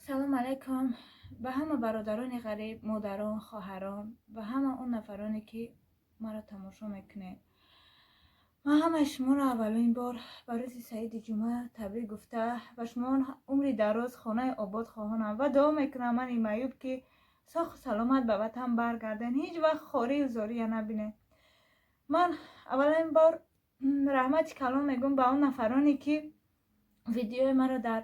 Салом алайкум ба ҳама бародарони ғариб, модарон, хоҳарон ва ҳама он нафароне, ки маро тамошо мекунед. Ман ҳамаи шуморо аввалин бор ба рӯзи саиди ҷумъа табрик гуфта, ба шумо умри дароз, хонаи обод хоҳонам ва дуо мекунам мани маъюб, ки соҳу саломат ба ватан баргарден, ҳеҷ вақт хорию зория набинед. Ман аввалин бор раҳмати калон мегӯм ба он нафароне, ки видеои маро дар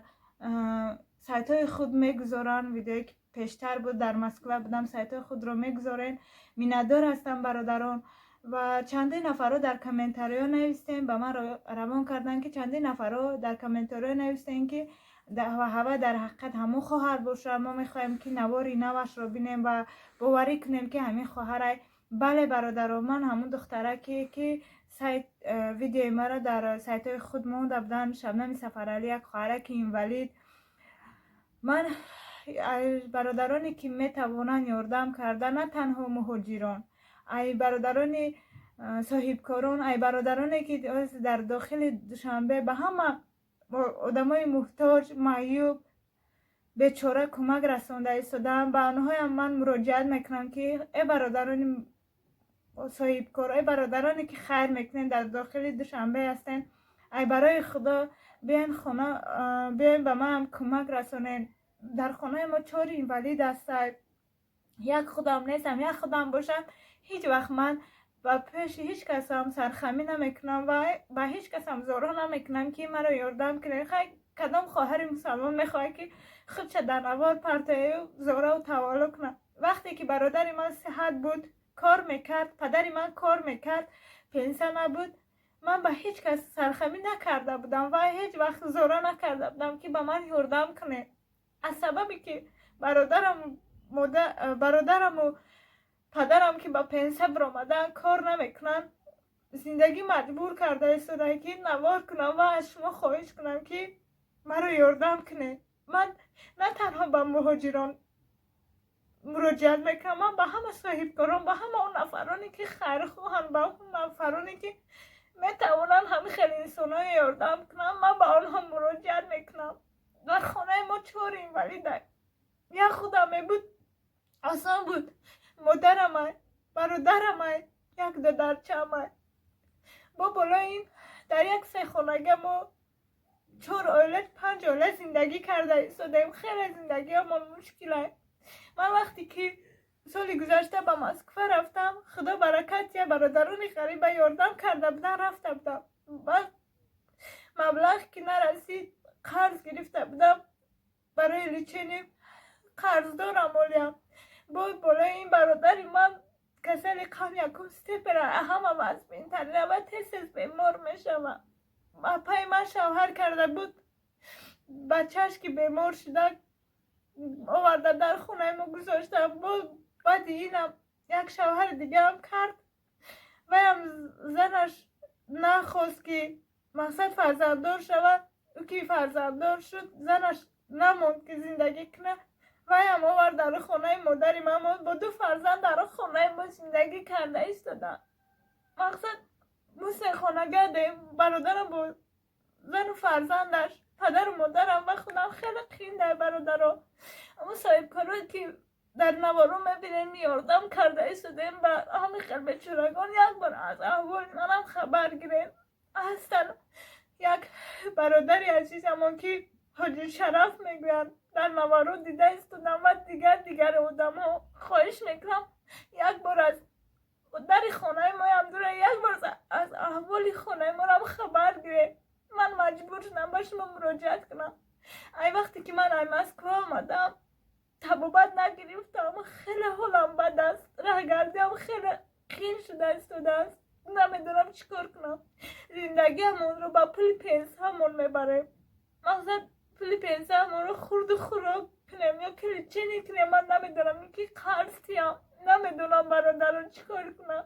сайтҳои худ мегузоранд. Видеое ки пештар буд, дар Москва будам, сайтҳои худро мегузорен. Миннатдор ҳастам, бародарон. Ва чандин нафарҳо дар комментариҳо навистем, ба ман равон карданд, ки чандин нафарҳо дар комментариҳо навистем, ки ҳава дар ҳақиқат ҳамон хоҳар бошад, мо мехоҳем, ки навори навашро бинем ва боварӣ кунем, ки ҳамин хоҳарай. Бале, бародарон, ман ҳамон духтараке, ки сайт видеои маро дар сайтҳои худ монда буданд, Шабнами Сафаралӣ, як хоҳараки инвалид. Ман бародароне, ки метавонанд ёрдам карда, на танҳо муҳоҷирон, ай бародарони соҳибкорон, ай бародароне, ки дар дохили Душанбе ба ҳама одамои муҳтоҷ, маъюб, бечора кӯмак расонда истодаанд, ба онҳоям ман муроҷиат мекунам, ки э бародарони соҳибкор, эй бародароне, ки хайр мекунед, дар дохили Душанбе ҳастен, ай барои Худо биёен хона, биёен ба манам кӯмак расонед. Дар хонаи мо чор инвалид ҳастад, як худам нестам. Як худам бошам, ҳеҷ вақт ман ба пеши ҳеҷ касам сархамӣ намекунам ва ба ҳеҷ касам зоро намекунам, ки маро ёрдам кунед. Хай, кадом хоҳари мусалмон мехоҳад, ки худша дар навор партояю зораву тавалло кунад? Вақте ки бародари ман сиҳат буд, кор мекард, падари ман кор мекард, пенсия набуд, ман ба ҳеҷ кас сархамӣ накарда будам ва ҳеҷ вақт зора накарда будам, ки ба ман ёрдам кунед. Аз сабабе ки бародараму падарам, ки ба пенсия биромадаанд, кор намекунанд, зиндагӣ маҷбур карда истода, ки навор кунам ва аз шумо хоҳиш кунам, ки маро ёрдам кунед. Ман на танҳо ба муҳоҷирон муроҷиат мекунам, ман ба ҳама соҳибкорон, ба ҳама он нафароне, ки хайрхоҳанд, ба он нафароне, ки метавонанд ҳамин хел инсонҳое ёрдам кунанд, ман ба онҳо муроҷиат мекунам. Дар хонаи мо чор инвалида. Як худам мебуд, осон буд. Модарамай, бародарамай, як додарчаамай. Бо болои ин дар як сехонага мо чор оила, панҷ оила зиндагӣ карда истодаем. Хеле зиндагиҳомон мушкилай. Ман вақте ки соли гузашта ба Москва рафтам, Худо баракат я, бародарони ғариба ёрдам карда будан, рафта будам. Баъд маблағ ки нарасид, қарз гирифта будам барои лечение, қарздорам олиям. Бо болои ин бародари ман касали қанд якум степень, ҳама вазминтарина ва тез тез бемор мешавад. Апаи ман шавҳар карда буд, бачааш ки бемор шуда, оварда дар хонаи мо гузошта. Бо баъди инам як шавҳари дигаам кард, ваям занаш нахост, ки мақсад фарзанддор шавад. Ӯ ки фарзанддор шуд, занаш намонд, ки зиндагӣ кунад, ваям овард дар хонаи модари ман монд. Бо ду фарзанд дар хонаи мо зиндагӣ карда истода. Мақсад, мо сехонага дем, бародарам бо зану фарзандаш, падару модарам ва худам. Хеле қиин дар, бародаро. Аммо соҳибкорое, ки дар наворо мебинем, ёрдам карда истодаем ба ҳамин хел бечорагон, як бор аз аҳволи манам хабар гирем. Ҳастан як бародари азизамон, ки Ҳоҷи Шараф мегӯянд, дар наворо дида истодам, ва дигар дигар одамҳо, хоҳиш мекунам, як бор аз дари хонаи моям дура, як бор аз аҳволи хонаи морам хабар гирем. Ман маҷбур шудам ба шумо муроҷиат кунам. Ай вақте ки ман ай Москва омадам, табобат нагирифтам, хеле ҳолам бад аст, раҳгардиам хеле қин шуда истодааст. Намедонам чӣ кор кунам. Зиндагиамонро ба пули пенсиямон мебарем. Мақсад, пули пенсиямонро хурду хӯрок кунем ё ки лечение кунем, ман намедонам, ки қарз тиям, намедонам, бародарон, чӣ кор кунам.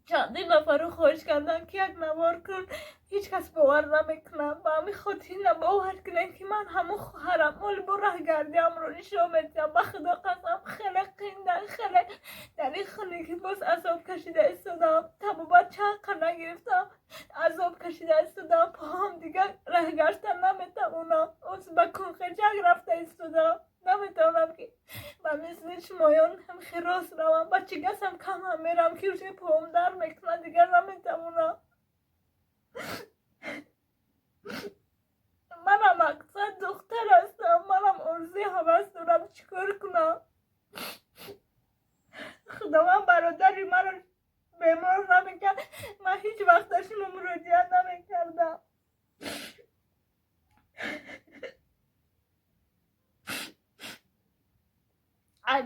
Чандин нафарро хоҳиш кардам, ки як навор кун, ҳеҷ кас бовар намекунад. Ба ҳамин хотир бовар кунед, ки ман ҳамон хоҳарам. Оли бо раҳгардиамро нишон медиҳам. Ба Худо қасам, хеле қинда, хеле дар ин хунукӣ боз азоб кашида истодам. Табобат чанд қад нагирифтам, азоб кашида истодам. Поҳам дигар раҳ гаштан наметавонам. Ба кунхечак рафта истодам. Наметавонам ки ба мисли шумоён ҳам хирос равам. Ба чигасам кам ҳам мерам ки уже поам дар мекунад, дигар наметавонам. Манам мақсад духтар ҳастам, манам орзуи ҳавас дорам, чӣ кор кунам? Худованд бародари маро бемор намекард, ман ҳеҷ вақт ба шумо муроҷиат намекардам.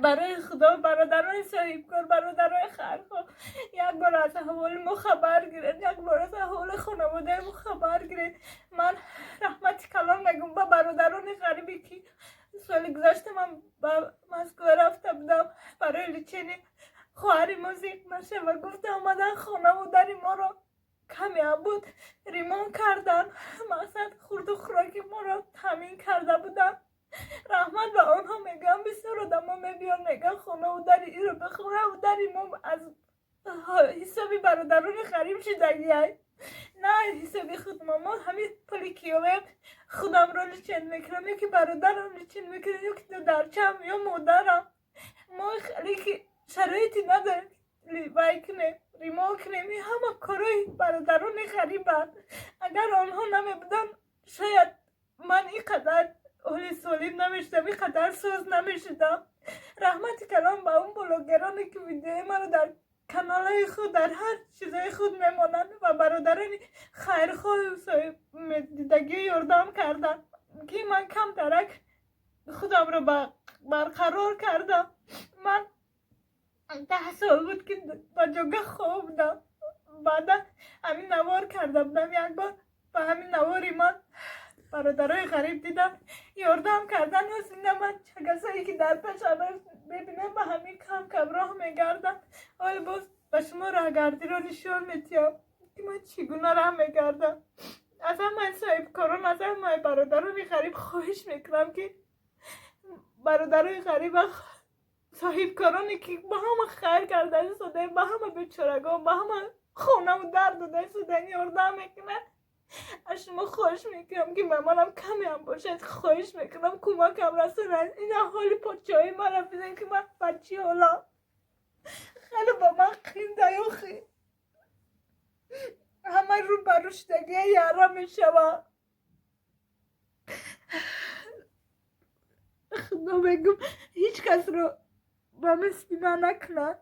Барои худо бародарони соҳибкор, бародарони хайрхоҳ, як бор аз аҳволи мо хабар гиред, як бор аз аҳволи хонаводаи мо хабар гиред. Ман раҳмати калон мегӯм ба бародарони ғарибе ки соли гузашта ман ба Москва рафта будам барои лечение хоҳари мо зиқ нашава гуфта омадан хонаву дари моро каме ҳам буд ремонт кардан, мақсад хурду хӯроки моро таъмин карда буданд. Раҳмат ба онҳо мегӯям. Бисёр одамо мебиён мегӯян хонаву дари иро бихонаву дари мо аз ҳисоби бародарони ғариб шудагиай, на аз ҳисоби худ. Мо ҳамин пули киёвем худамро лечен мекунам, ё ки бародарам лечен мекунам, ё ки додарчам ё модарам. Мо хеле ки шароите надорем вай кунем, ремонт кунем. Ин ҳама корҳои бародарони ғарибанд. Агар онҳо намебуданд, шояд ман ин қадар ҳоли солим намешудам, ин қадар соз намешудам. Раҳмати калон ба он блогероне ки видеои маро дар каналҳои худ, дар ҳар чизҳои худ мемонанд ва бародарони хайрхоҳу соҳибдидагӣ ёрдам карданд, ки ман камтарак худамро барқарор кардам. Ман 10 сол буд ки ба ҷога хоб будам. Баъдан ҳамин навор карда будам як бор, ба ҳамин навори ман бародарои ғариб дидам, ёрдам кардан. Ҳозир ман чагасое ки дар пешам мебинам, ба ҳамин кам кам роҳ мегардам. Ҳоло боз ба шумо роҳгардиро нишон медиҳам ки ман чӣ гуна роҳ мегардам. Аз ҳамаи соҳибкорон, аз ҳамаи бародарони ғариб хоҳиш мекунам ки бародарои ғариба соҳибкороне ки ба ҳама хайр карда истодаем, ба ҳама бечорагон, ба ҳама хонаву дар дода истодаем, ёрдам мекунад. Аз шумо хоҳиш мекунам ки ба манам каме ҳам бошад, хоҳиш мекунам кӯмакам расонад. Ин ҳоли подшоҳии маро бинед ки ман ба чӣ ҳолам. Хеле ба ман қиндаёхи ҳама рӯ ба рӯ шудагия яра мешавам. Худо мегӯм ҳеҷ касро ба мисли ман накунад.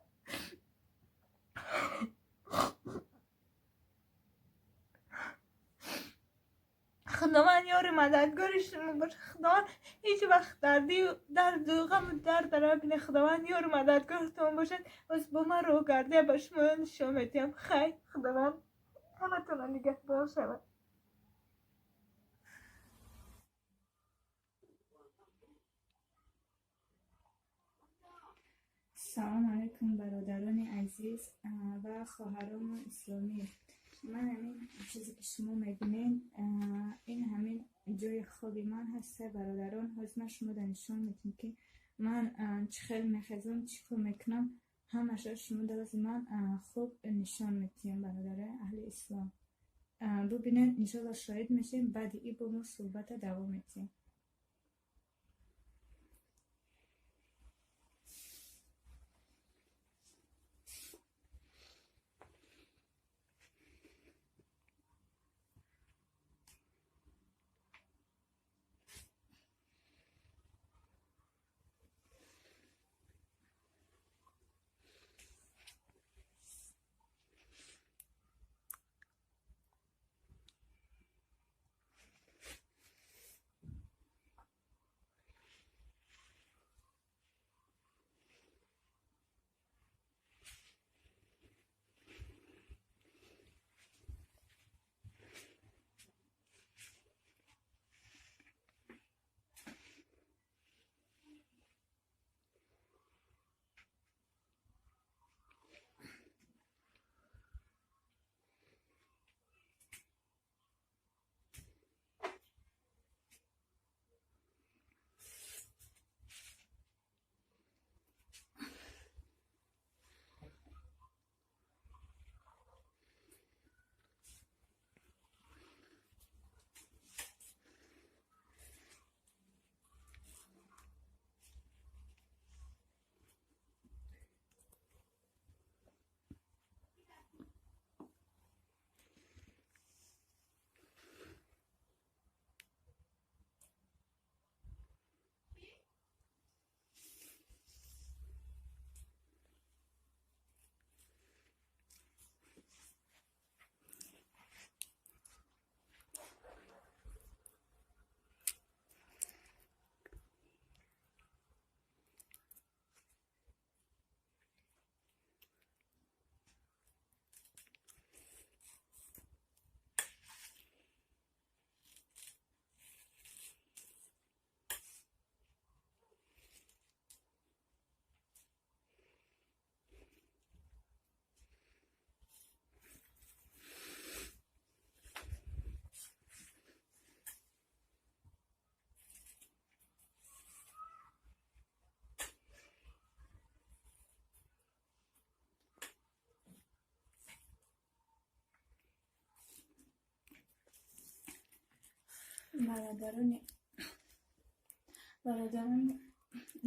Худованд ёри мададгори шумо бошад. Худованд ҳеҷ вақт дарду ғаму дард набинад. Худованд ёри мададгортон бошад. Боз бо ман роҳгардия ба шумо нишон медиҳам. Хайр, Худованд ҳаматонро нигаҳбон шавад. Салом алайкум, бародарони азиз ва хоҳарони исломӣ. Ман ҳамин чизе ки шумо мебинед, ин ҳамин ҷои хоби ман ҳаст, бародарон. Ҳозир ман шуморо нишон медиҳам ки ман чӣ хел мехезам, чӣ кор мекунам. Ҳамаша шумо дар ман хуб нишон медиҳам, бародарои аҳли ислом. Бубинед, иншоалло шоҳид мешем. Баъди ин бо мо суҳбата давом медиҳем.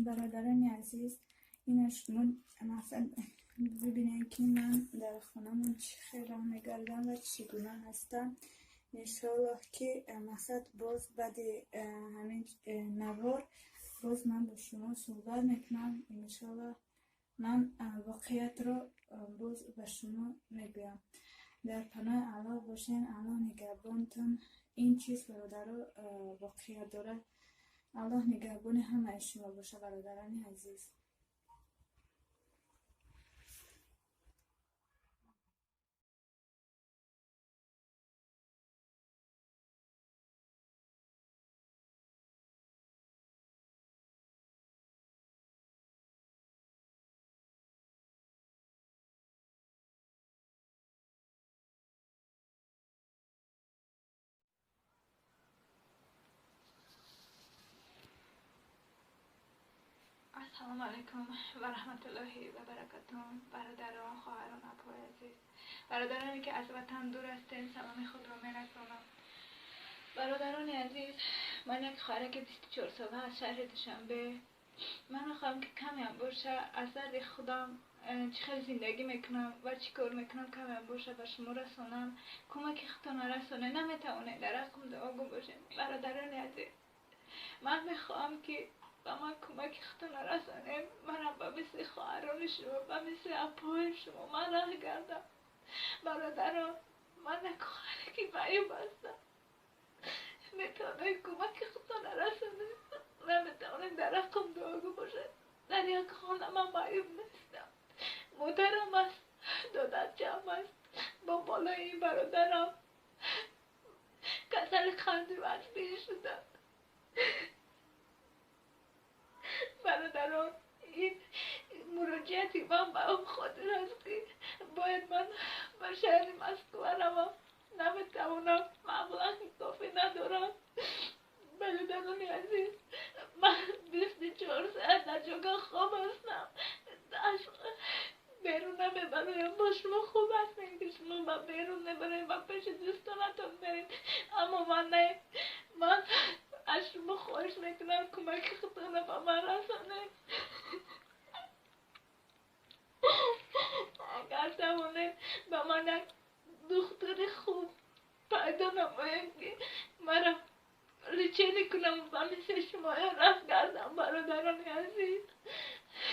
Бародарони азиз, ина шумо мақсад бибинед, ки ман дар хонамон чӣ хел роҳ мегардам ва чӣ гуна ҳастам. Иншоаллоҳ, ки мақсад боз баъди ҳамин навор боз ман бо шумо суҳбат мекунам. Иншоаллоҳ, ман воқеиятро боз ба шумо мегӯям. Дар паноҳи Аллоҳ бошед, Аллоҳ нигаҳбонтон. Ин чиз, бародаро, воқеият дорад. Аллоҳ нигаҳбони ҳамаи шумо боша, бародарони азиз. Ассалому алайкум ва раҳматуллоҳи ва баракатуҳ. Бародарон, хоҳарон, апои азиз, бародароне ки аз ватан дур ҳастен, саломи худро мерасонам. Бародарони азиз, ман як хоҳараки 24 сола аз шаҳри Душанбе. Ман мехоҳам, ки камеам боша аз дарди худам, чӣ хел зиндагӣ мекунам ва чӣ кор мекунам, камеам боша ба шумо расонам. Кӯмаки худтонро расонед, наметавонед, дар ҳаққум дуогӯ бошед. Бародарони азиз, ман мехоҳам, ки ба ман кӯмаки худтонро расонед. Манам ба мисли хоҳарони шумо, ба мисли апои шумо ман раҳ гардам. Бародарон, ман як хоҳараки маъюб ҳастам. Метавонед кӯмаки худтонро расонед, наметавонед, дар ҳаққум дуогӯ бошед. Дар як хона ман маъюб нестам, модарам аст, додарчаам аст, бо болои бародарам касали қанди вазбин шудам. Бародарон, ин муроҷиати ман ба он хотир аст, ки бояд ман ба шаҳри Москва равам, наметавонам, маблағи кофӣ надорам. Бародарони азиз, ман 24 соат дар ҷога хоб ҳастам, берун намебароям. Бо шумо хуб ҳастем, ки шумо ба берун мебароем, ба пеши дӯстонатон меред, аммо ман не. Ман аз шумо хоҳиш мекунам, кӯмаки худтонро ба ман расонед. Агар тавонед, ба ман як духтури хуб пайдо намоед, ки маро лечение кунам, ба мисли шумоё рафт гардам. Бародарони азиз,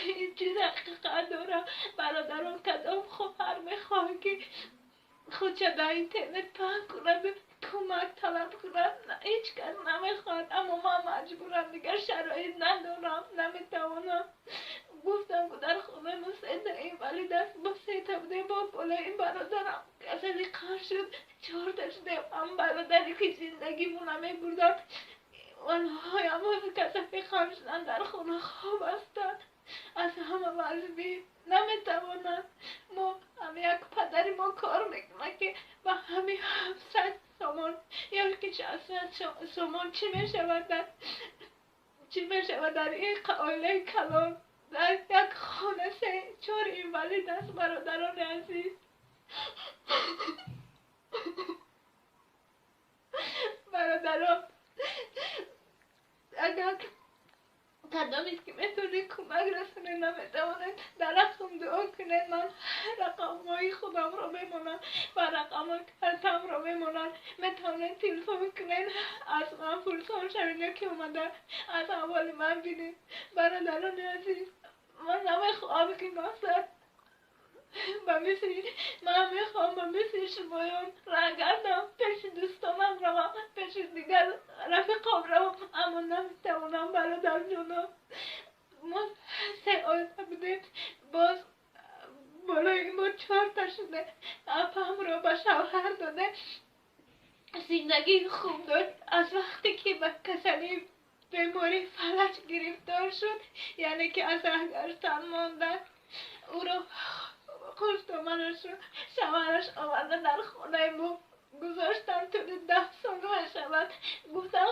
ин чиз ҳақиқат дорад. Бародарон, кадом хоҳар мехоҳад, ки худша дар интернет паҳн кунад, кӯмак талаб кунад? Ҳеҷ кас намехоҳад, аммо ман маҷбурам, дигар шароит надорам, наметавонам. Гуфтам, ки дар хонаи мо сета инвалид аст, бо сета будем, бо болои ин бародарам касали қанд шуд, чорта шудем. Ам бародаре ки зиндагимона мебурданд, онҳоям ҳозир касали қанд шуданд, дар хона хоб ҳастанд, аз ҳама вазбин, наметавонанд. Мо ҳам як падари мо кор мекунад, ки ба ҳамин 700 сомон ё ки 600 сомон чӣ мешавад, дар чӣ мешавад дар ин оилаи калон? Дар як хона се чор инвалид аст. Бародарони азиз, бародарон, агар кадомед ки метавонед, кӯмак расонед, наметавонед, дар ҳаққум дуо кунед. Ман рақамҳои худамро мемонам ва рақамҳои картамро мемонам. Метавонед телефон кунед, аз ман пурсон шавед ё ки омада аз аҳволи ман бинед. Бародарони азиз, ман намехоҳам, ки мақсад ба мисли ман, мехоҳам ба мисли шумоён раҳ гардам, пеши дӯстонам равам, пеши дигар рафиқом равам, аммо наметавонам. Бародарҷонон, мо се оила будем, боз болои мо чорта шуде. Апамро ба шавҳар доде, зиндагии хуб дошт. Аз вақте ки ба касалии бемории фалаҷ гирифтор шуд, яъне ки аз раҳ гаштан монда, ӯро хуштоманашу шавҳараш оварда дар хонаи мо гузоштан. Тӯли 10 сол мешавад. Гуфтан,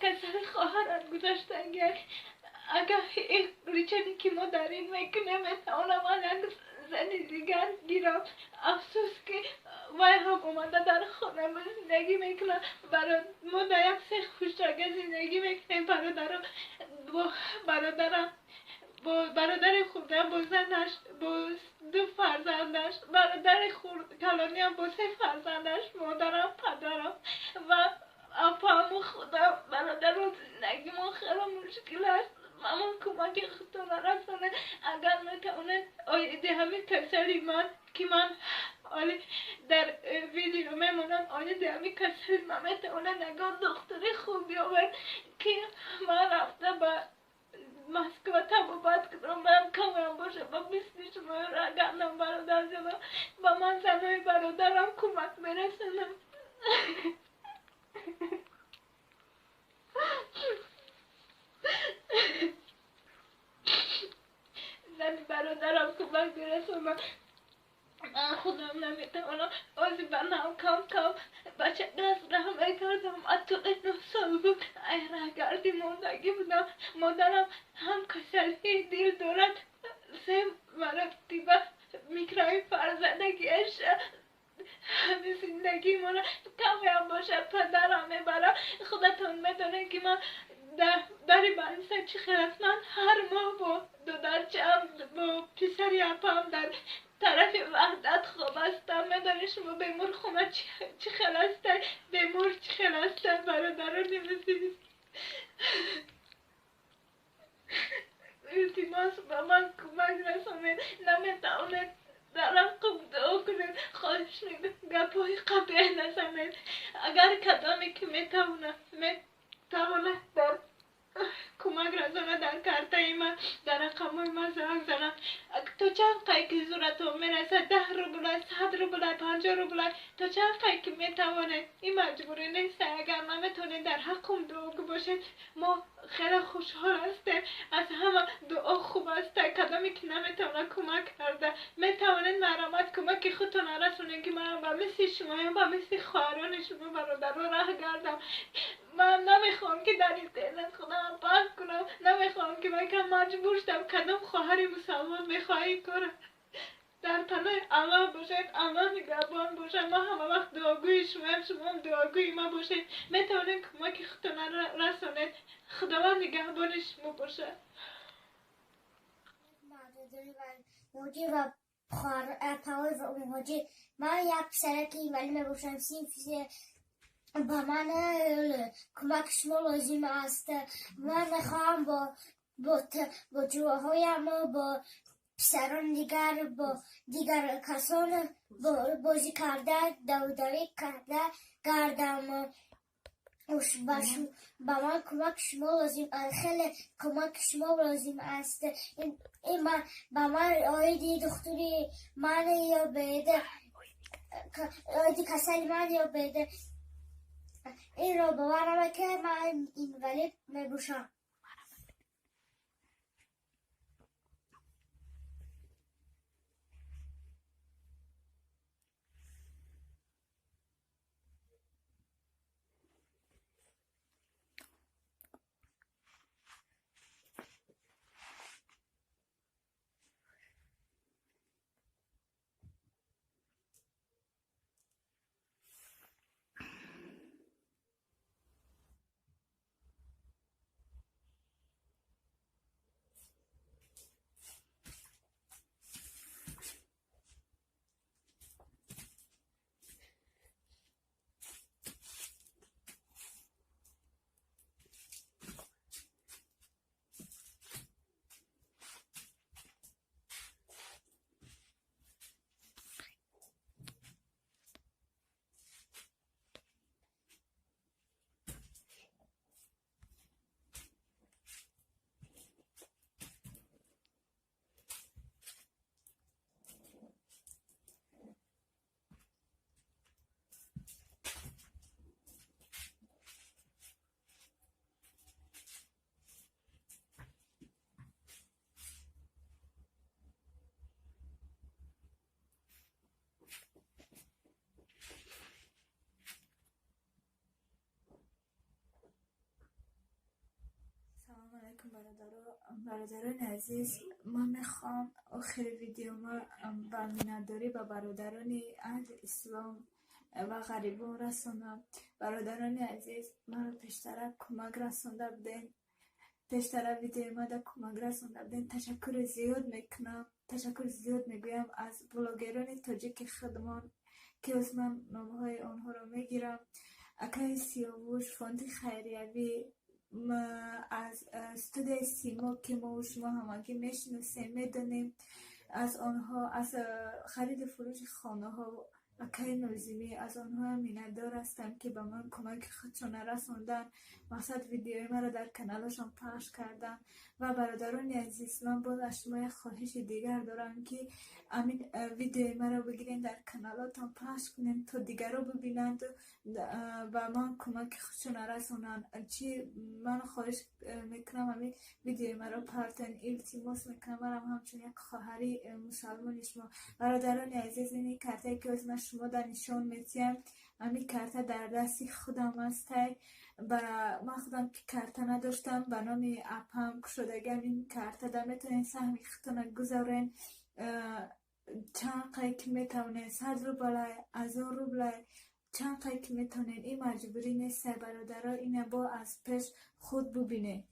касали хоҳарат гузаштагиак, агар лечение ки мо дар ин мекунем, метавонам ман як зани дигар гирам. Афсӯс ки вай ҳам омада дар хона зиндагӣ мекунад. Мо дар як се хушрага зиндагӣ мекунем. Бародарам бо бародарам бо бародари хурдам бо занаш бо ду фарзандаш, бародари калониам бо се фарзандаш, модарам, падарам ва апаму худам. Бародарон, зиндагимон хеле мушкил аст. Ба ман кӯмаки худтон расонед. Агар метавонед оиди ҳамин касали ман ки ман оли дар видео мемонам, оиди ҳамин касали ман метавонед ягон духтури хуб биёвед ки ман рафта ба Москва табобат кунам, ман камам боша ба мисли шумо рагардам. Бародарҷонам, ба ман занои бародарам кӯмак мерасонам. Зани бародарам кӯмак мерасонам. Ман худам наметавонам. Ози ба нав кам кам бача даст раҳ мекардам. Аз тӯли 9 сол буд ай раҳгардӣ мондагӣ будам. Модарам ҳам касалии дил дорад, се маротиба микроинфаркт задагиаш. Ҳамин зиндагимона камеам бошад падарам мебарад. Худатон медонед ки ман дари больница чӣ хел аст. Ман ҳар моҳ бо додарчаам, бо писари апам дар тарафи Ваҳдат хоб ҳастам. Медонед шумо беморхона чӣ хел аста, бемор чӣ хел аста. Бародарони азиз, илтимос, ба ман кӯмак расонед. Наметавонед дар ҳаққам дуо кунед. Хоҳиш мекунам, гапҳои қабеҳ назанед. Агар кадоме ки метавонад дар кӯмак расонад, дар картаи ман, дар рақамҳои ман занг занад. То чанд қай ки зуратон мерасад, 10 рубла, 100 рубла, 50 рубла, то чанд қай ки метавонед. Ин маҷбурӣ нест. Агар наметавонед, дар ҳаққум дуогӯ бошед. Мо хеле хушҳол ҳастем. Аз ҳама дуо хуб аст. Кадоме ки наметавонад кӯмак карда, метавонед марҳамат кӯмаки худтон расонед ки ман ба мисли шумоям, ба мисли хоҳарони шумо бародаро раҳ гардам. Ман намехоҳам ки дар интернет худам паҳн кунам. Намехоҳам ки ман кам маҷбур шудам. Кадом хоҳари мусалмон мехоҳад ин кора? Дар паноҳи Аллоҳ бошед, Аллоҳ нигаҳбон бошад. Мо ҳама вақт дуогӯи шумоям, шумоам дуогӯи ма бошед. Метавонед кӯмаки худтон расонед. Худованд нигаҳбони шумо бошад. Ман як писараки инвалид мебошам. Синфи ба ман кӯмаки шумо лозим аст. Ман мехоҳам бо ҷӯраҳоям, бо писарони дигар, бо дигар касон бозӣ карда, давдавӣ карда гардам. Ба ман кӯмаки шумо лозим, хеле кӯмаки шумо лозим аст. Ба ман оиди духтури ман ёбед, оиди касали ман ёбед. Инро боварам ки ман инвалид мебошам. Салом алайкум, бародарони азиз. Ман мехоҳам охири видеома ба миннатдорӣ ба бародарони аҳли ислом ва ғарибон расонам. Бародарони азиз, маро пештара кӯмак расонда будем, пештара видеои мада кӯмак расонда будем. Ташаккури зиёд мекунам, ташаккури зиёд мегӯям аз блогерони тоҷики худмон, ки оз ман номҳои онҳоро мегирам. Акаи Сиёвуш, фонди хайриявӣ, аз студияи Симо, ки мову шумо ҳамагӣ мешиносем, медонем, аз онҳо, аз хариду фурӯши хонаҳо акаи Нозимӣ, аз онҳоам миннатдор ҳастам, ки ба ман кӯмаки худшона расонданд, мақсад видеои маро дар каналашон пахш карданд. Ва бародарони азиз, ман боз аз шумо як хоҳиши дигар дорам, ки ҳамин видеои маро бигирен, дар каналотон пахш кунем, то дигарро бибинанд, ба ман кӯмаки худшона расонанд. Чӣ ман хоҳиш мекунам, ҳамин видеои маро партоен, илтимос мекунам, манам ҳамчун як хоҳари мусалмони шумо. Бародарони азиз, ин картае ки ҳозир ман шумо дар нишон метиҳам, ҳамин карта дар дасти худам ҳастай. Ба ман худам ки карта надоштам, ба номи апам кушодагиам ин карта. Да метавонед саҳми худтона гузорен, чанд қай ки метавонед, 100 рублай, 1000 рублай, чанд қай ки метавонед. Ин маҷбурӣ нестай, бародаро, ина бо аз пеш худ бубинед.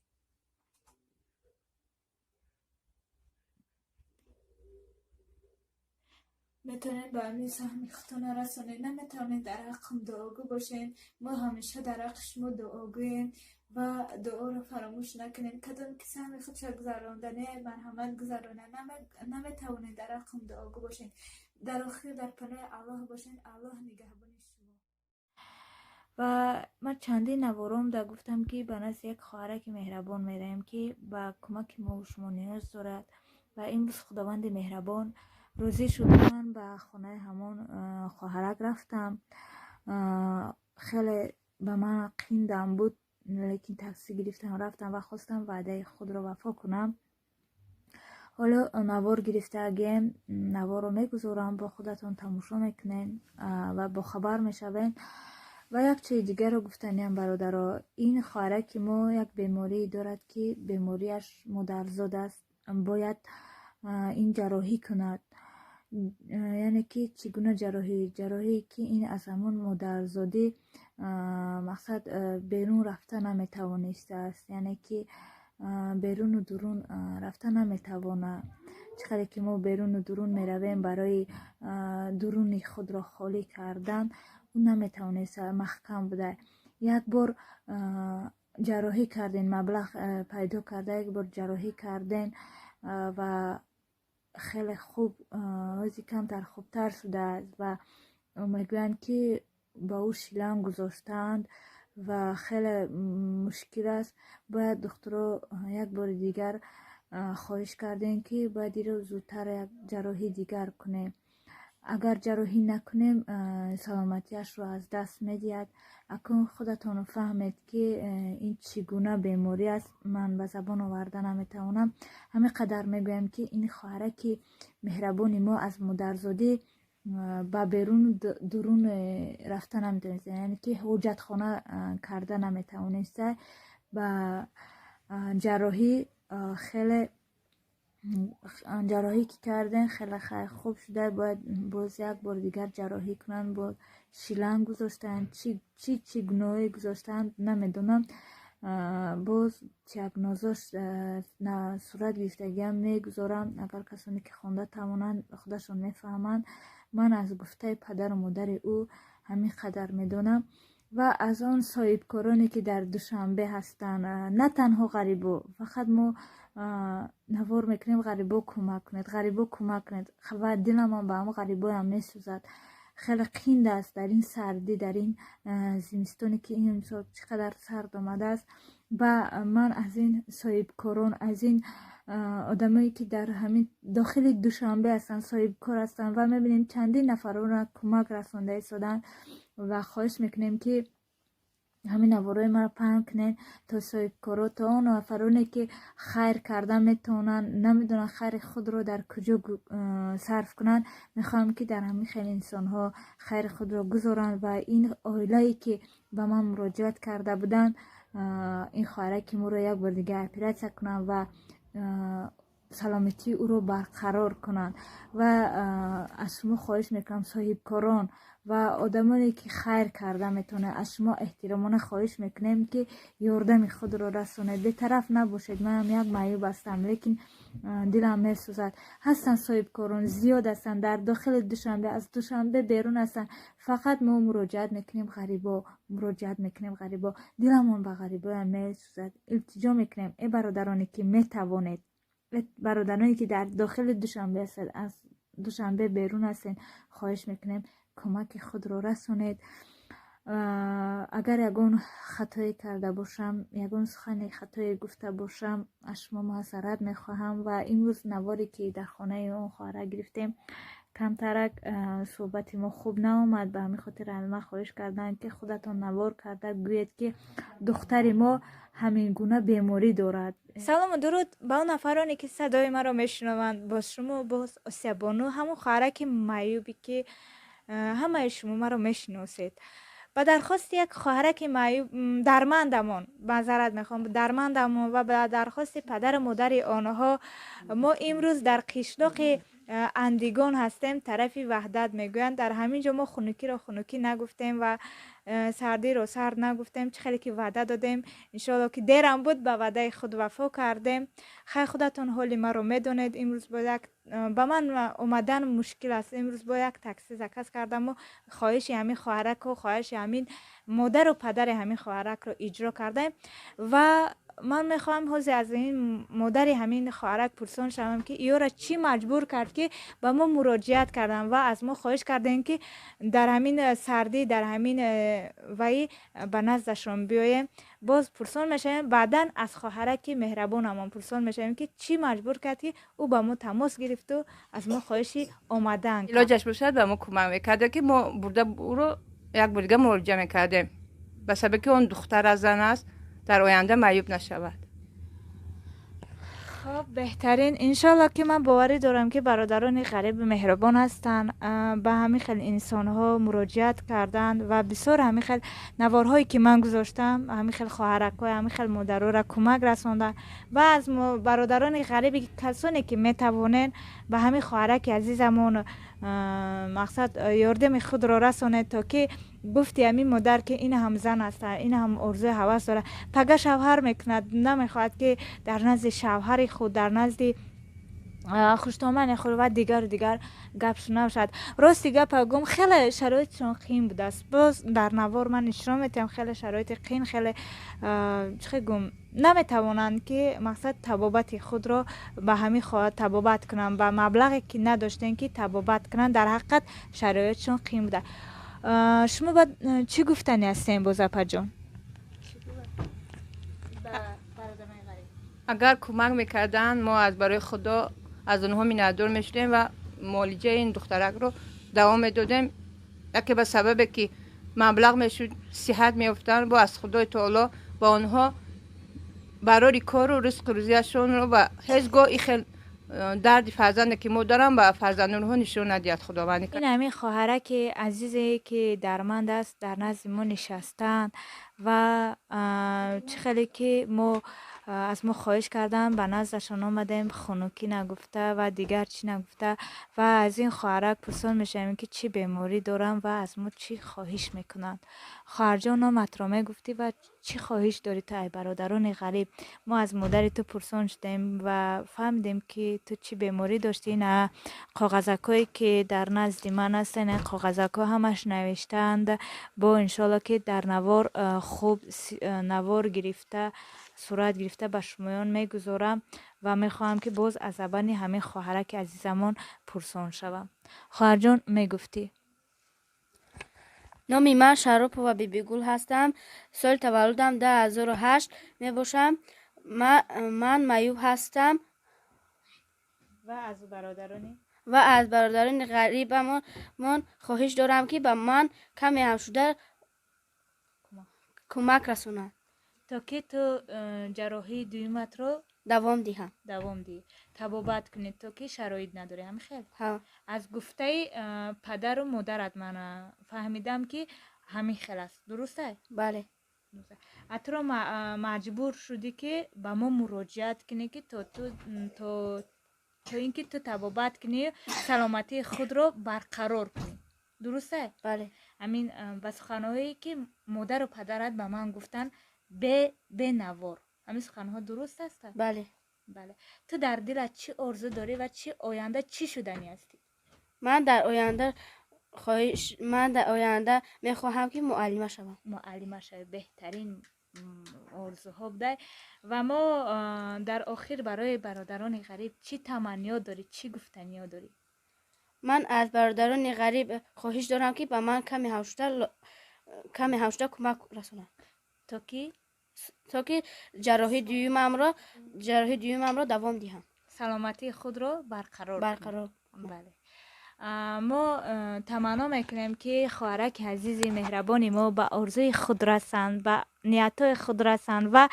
Метавонед ба ҳамин саҳми худтона расонед, наметавонед дар ҳаққам дуогӯ бошед. Мо ҳамеша дар ҳаққи шумо дуогӯем ва дуоро фаромӯш накунед. Кадом ки саҳми худша гузарондане, марҳамат гузаронад, наметавонед дар ҳаққам дуогӯ бошед. Дар охир дар паноҳи Аллоҳ бошед. Аллоҳ нигаҳбони шумо. Ва ман чандин навором да гуфтам, ки ба назди як хоҳараки меҳрабон меравем, ки ба кӯмаки мову шумо ниёз дорад. Ва имрӯз Худованди меҳрабон розӣ шуд, ман ба хонаи ҳамон хоҳарак рафтам. Хеле ба ман қиндам буд, лекин таксӣ гирифтам, рафтам ва хостам ваъдаи худро вафо кунам. Ҳоло навор гирифтагием, наворро мегузорам, бо худатон тамошо мекунед ва бохабар мешавед. Ва як чизи дигарро гуфтаниям, бародаро, ин хоҳараки мо як беморӣ дорад, ки бемориаш модарзод аст, бояд ин ҷарроҳӣ кунад. Яъне ки чӣ гуна ҷарроҳӣ? Ҷарроҳие ки ин аз ҳамон модарзодӣ мақсад берун рафта наметавонистааст, яъне ки беруну дурун рафта наметавонад. Чӣ қадар ки мо беруну дурун меравем барои дуруни худро холӣ кардан, ӯ наметавонист, маҳкам буда. Як бор ҷарроҳӣ кардем, маблағ пайдо карда, як бор ҷарроҳӣ кардем ва хеле хуб, ҳози камтар хубтар шудааст. Ва мегӯянд, ки ба ӯ шилан гузоштаанд ва хеле мушкил аст. Бояд духтуро як бори дигар хоҳиш кардем, ки бояд иро зудтар як ҷарроҳии дигар кунем. Агар ҷарроҳӣ накунем, саломатиашро аз даст медиҳад. Акнун худатон фаҳмед, ки ин чӣ гуна беморӣ аст, ман ба забон оварда наметавонам. Ҳамин қадар мегӯям, ки ин хоҳараки меҳрабони мо аз модарзодӣ ба беруну дурун рафта наметавониста, яъне ки ҳоҷатхона карда наметавониста. Ба ҷарроҳӣ хеле ҷарроҳӣ ки кардем, хеле хуб шуда, бояд боз як бори дигар ҷарроҳӣ кунанд. Боз шилан гузоштанд, чӣ чӣ гуноҳе гузоштанд, намедонам. Боз диагнозош сурат гирифтагиам мегузорам, агар касоне ки хонда тавонанд, худашон мефаҳманд. Ман аз гуфтаи падару модари ӯ ҳамин қадар медонам. Ва аз он соҳибкороне ки дар Душанбе ҳастанд, на танҳо ғарибо, фақат мо навор мекунем, ғарибо кӯмак кунед, ғарибо кӯмак кунед. Ва диламон ба ҳамон ғарибоям месӯзад. Хеле қинд аст дар ин сардӣ, дар ин зимистоне ки ин имсол чӣ қадар сард омадааст. Ва ман аз ин соҳибкорон, аз ин одамое ки дар ҳамин дохили Душанбе ҳастанд, соҳибкор ҳастанд ва мебинем чандин нафарона кӯмак расонда истоданд ва хоҳиш мекунем, ки ҳамин наворои маро паҳн кунед, то соҳибкоро, то он нафароне ки хайр карда метавонанд, намедонанд хайри худро дар куҷо сарф кунанд. Мехоҳам, ки дар ҳамин хел инсонҳо хайри худро гузоранд. Ва ин оилае ки ба ман муроҷиат карда буданд, ин хоҳараки моро як бор дигар оператсия кунанд ва Саломатии ӯро барқарор кунанд. Ва аз шумо хоҳиш мекунам, соҳибкорон ва одамоне, ки хайр карда метавонед, аз шумо эҳтиромона хоҳиш мекунем, ки ёрдами худро расонед, бетараф набошед. Манам як маъюб ҳастам, лекин дилам месӯзад. Ҳастанд соҳибкорон, зиёд ҳастанд дар дохили Душанбе, аз Душанбе берун ҳастанд. Фақат мо муроҷиат мекунем ғарибо, муроҷиат мекунем ғарибо. Диламон ба ғарибоям месӯзад. Илтиҷо мекунем, э бародароне, ки метавонед, бародароне, ки дар дохили Душанбе ҳастед, аз Душанбе берун ҳастед, хоҳиш мекунем, кӯмаки худро расонед. Агар ягон хатое карда бошам, ягон сухани хатое гуфта бошам, аз шумо маъзарат мехоҳам. Ва имрӯз наворе, ки дар хонаи он хоҳара гирифтем, камтарак суҳбати мо хуб наомад. Ба ҳамин хотир аз ман хоҳиш карданд, ки худатон навор карда гӯед, ки духтари мо ҳамин гуна беморӣ дорад. Салому дуруд ба он нафароне, ки садои маро мешунаванд. Боз шумо, боз Осиябону, ҳамон хоҳараки маъюбе, ки ҳамаи шумо маро мешиносед. Ба дархости як хоҳараки маъюб, дармандамон, маъзарат мехоҳам, дармандамон, ва ба дархости падару модари онҳо мо имрӯз дар қишлоқи Андигон ҳастем, тарафи Ваҳдат мегӯянд. Дар ҳамин ҷо мо хунукиро хунукӣ нагуфтем ва сардиро сард нагуфтем. Чӣ хеле ки ваъда додем, иншоалло, ки дерам буд, ба ваъдаи худ вафо кардем. Хай, худатон ҳоли маро медонед. Имрӯз бо як ба ман омадан мушкил аст. Имрӯз бо як такси заказ кардаму хоҳиши ҳамин хоҳараку хоҳиши ҳамин модару падари ҳамин хоҳаракро иҷро кардаем. Ва ман мехоҳам ҳозир аз ин модари ҳамин хоҳарак пурсон шавам, ки иёра чӣ маҷбур кард, ки ба мо муроҷиат карданд ва аз мо хоҳиш кардем, ки дар ҳамин сардӣ, дар ҳамин ваи ба наздашон биёем. Боз пурсон мешавем, баъдан аз хоҳараки меҳрабонамон пурсон мешавем, ки чӣ маҷбур кард, ки ӯ ба мо тамос гирифту аз мо хоҳиши омадан. Илоҷаш бошад, ба мо кӯмак мекарда, ки мо бурда ӯро як бор дига муолиҷа мекардем, ба сабаби ки он духтар аз зан аст, дар оянда маъюб нашавад. Хоб, беҳтарин. Иншоалло, ки ман боварӣ дорам, ки бародарони ғариби меҳрубон ҳастанд, ба ҳамин хел инсонҳо муроҷиат карданд ва бисёр ҳамин хел наворҳое, ки ман гузоштам, ҳамин хел хоҳаракҳои, ҳамин хел модароро кӯмак расонданд. Ва аз бародарони ғариби, касоне, ки метавонед, ба ҳамин хоҳараки азизамон, мақсад, ёрдами худро расонед, то ки гуфти ҳамин модар, ки ин ҳам зан аст, ин ҳам орзуи ҳавас дорад, пага шавҳар мекунад, намехоҳад, ки дар назди шавҳари худ, дар назди хуштомани худ ва дигару дигар гап шунав шавад. Рости гапа гум, хеле шароитшон қиин будааст. Боз дар навор ман нишон метиҳам, хеле шароити қиин, хеле, чӣ гум, наметавонанд, ки мақсад, табобати худро ба ҳамин табобат кунанд, ба маблағе, ки надоштем, ки табобат кунанд. Дар ҳақиқат шароитшон қиин буда. Шумо ба чӣ гуфтанӣ ҳастем боз, апаҷон? Агар кӯмак мекарданд, мо аз барои Худо аз онҳо миннатдор мешудем ва муолиҷаи ин духтаракро давом медодем. Яке ба сабабе, ки маблағ мешуд, сиҳат меёфтанд, бо аз Худои таоло ба онҳо барори кору ризқу рӯзияшонро ва ҳеҷ гоҳ и хел дарди фарзанде, ки мо дорам, ба фарзандонҳо нишон надиҳад Худованд. Ин ҳамин хоҳараки азизе, ки дарманд аст, дар назди мо нишастанд ва чӣ хеле ки мо аз мо хоҳиш карданд, ба наздашон омадем, хунукӣ нагуфта ва дигар чӣ нагуфта. Ва аз ин хоҳарак пурсон мешавем, ки чӣ беморӣ доранд ва аз мо чӣ хоҳиш мекунанд. Хоҳарҷон, номатро мегуфтӣ ва чӣ хоҳиш дорӣ ту, ай бародарони ғариб? Мо аз модари ту пурсон шудем ва фаҳмидем, ки ту чӣ беморӣ доштӣ. Ина коғазакҳое, ки дар назди ман ҳастанд, ин коғазакҳо ҳамаш навиштаанд. Бо иншоалло, ки дар навор хуб навор гирифта, сурат гирифта ба шумоён мегузорам ва мехоҳам, ки боз аз забони ҳамин хоҳараки азизамон пурсон шавам. Хоҳарҷон, мегуфтӣ? Номи ман Шаропова Бибигул ҳастам. Соли таваллудам 2008 мебошам. Ман маъюб ҳастам. Ва аз бародарони Ва аз бародарони ғарибамон хоҳиш дорам, ки ба ман каме ҳам шуда кӯмак расонанд. То ки ту ҷарроҳии дуюматро давом диҳам. Давом диҳӣ, табобат кунӣ, то ки шароит надорӣ, ҳамин хел? Аз гуфтаи падару модарат ман фаҳмидам, ки ҳамин хел аст, дуруст? Бале. А туро маҷбур шудӣ, ки ба мо муроҷиат кунӣ, ки то ту то То ин ки ту табобат кунӣ, саломатии худро барқарор кунӣ. Дуруст? Бале. Ҳамин ба суханҳое ки модару падарат ба ман гуфтанд, бе навор, ҳамин суханҳо дуруст ҳастанд? Бале. Бале. Ту дар дилат чӣ орзу дорӣ ва чӣ оянда чӣ шуданӣ ҳастӣ? Ман дар оянда мехоҳам, ки муаллима шавам. Муаллима шавӣ, беҳтарин орзуҳо будай. Ва мо дар охир барои бародарони ғариб чӣ таманниё дорӣ, чӣ гуфтаниё дорӣ? Ман аз бародарони ғариб хоҳиш дорам, ки ба ман каме ҳам шуда кӯмак расонанд. То ки То ки ҷарроҳии дуюмамро давом диҳам. Саломатии худро барқарор кунӣ. Барқарор. Бале, мо таманно мекунем, ки хоҳараки азизи меҳрабони мо ба орзуи худ расанд, ба ниятҳои худ расанд. Ва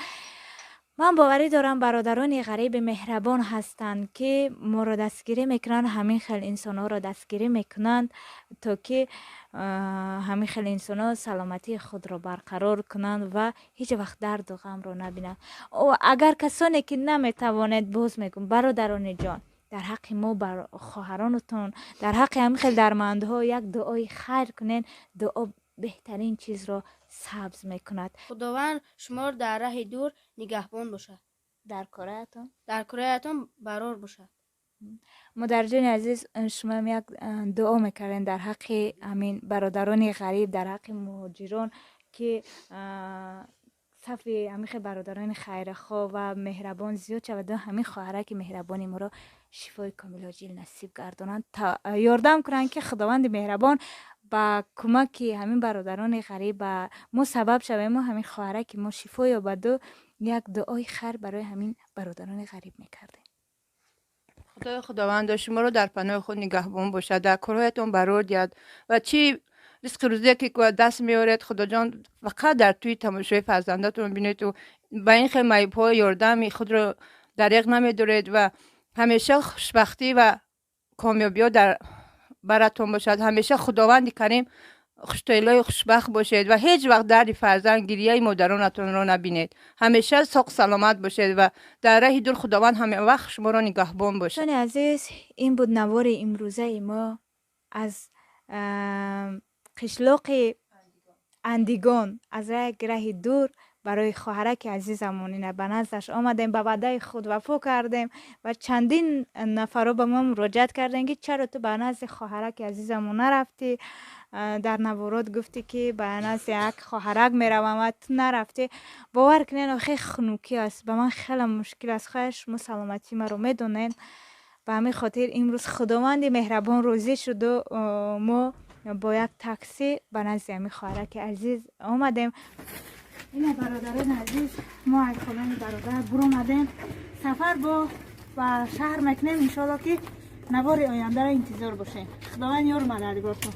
ман боварӣ дорам, бародарони ғариби меҳрабон ҳастанд, ки моро дастгирӣ мекунанд, ҳамин хел инсонҳоро дастгирӣ мекунанд, то ки ҳамин хел инсонҳо саломатии худро барқарор кунанд ва ҳеҷ вақт дарду ғамро набинанд. Агар касоне ки наметавонед, боз мегӯм, бародарони ҷон, дар ҳаққи мо, бар хоҳаронатон, дар ҳаққи ҳамин хел дармандҳо як дуои хайр кунед. Дуо беҳтарин чизро сабз мекунад. Худованд шуморо дар раҳи дур нигаҳбон бошад. Дар кораятон. Дар кораятон барор бошад. Модарҷони азиз, шумоам як дуо мекардем дар ҳаққи ҳамин бародарони ғариб, дар ҳаққи муҳоҷирон, ки сафи ҳамин хел бародарони хайрхоҳ ва меҳрабон зиёд шавад, ҳамин хоҳараки меҳрабони моро шифои комилу оҷил насиб гардонанд, ёрдам кунанд, ки Худованди меҳрабон ба кӯмаки ҳамин бародарони ғариб ба мо сабаб шавем, ҳамин хоҳараки мо шифо ёбаду як дуои хайр барои ҳамин бародарони ғариб мекардем. Худои Худовандо шуморо дар паноҳи худ нигаҳбон бошад, дар корҳоятон барор диҳад ва чӣ ризқи рӯзие ки даст меоред, Худоҷон, фақат дар тӯи тамошои фарзандатон бинеду ба ин хел маъюбҳо ёрдами худро дареғ намедоред ва ҳамеша хушбахтӣ ва комёбиҳо дар баратон бошад. Ҳамеша Худованди Карим хуштоилои хушбахт бошед ва ҳеҷ вақт дарди фарзанд, гирияи модаронатонро набинед. Ҳамеша соқ саломат бошед ва дар раҳи дур Худованд ҳамавақт шуморо нигаҳбон бошад. Дӯстони азиз, ин буд навори имрӯзаи мо аз қишлоқи Андигон, аз як раҳи дур барои хоҳараки азизамон ина ба наздаш омадем, ба ваъдаи худ вафо кардем. Ва чандин нафарҳо ба мо муроҷиат кардем, ки чаро ту ба назди хоҳараки азизамон нарафтӣ, дар наворот гуфтӣ, ки ба назди як хоҳарак меравам ва ту нарафтӣ. Бовар кунед, хеле хунукӣ аст, ба ман хеле мушкил аст. Хоҳар, шумо саломатии маро медонед. Ба ҳамин хотир имрӯз Худованди меҳрабон розӣ шуду мо бо як таксӣ ба назди ҳамин хоҳараки азиз омадем. Ина, бародарони азиз, мо аз хонаи бародар буромадем, сафар бо ба шаҳр мекунем. Иншоалло, ки навори ояндаро интизор бошем. Худованд ёру мададгортон.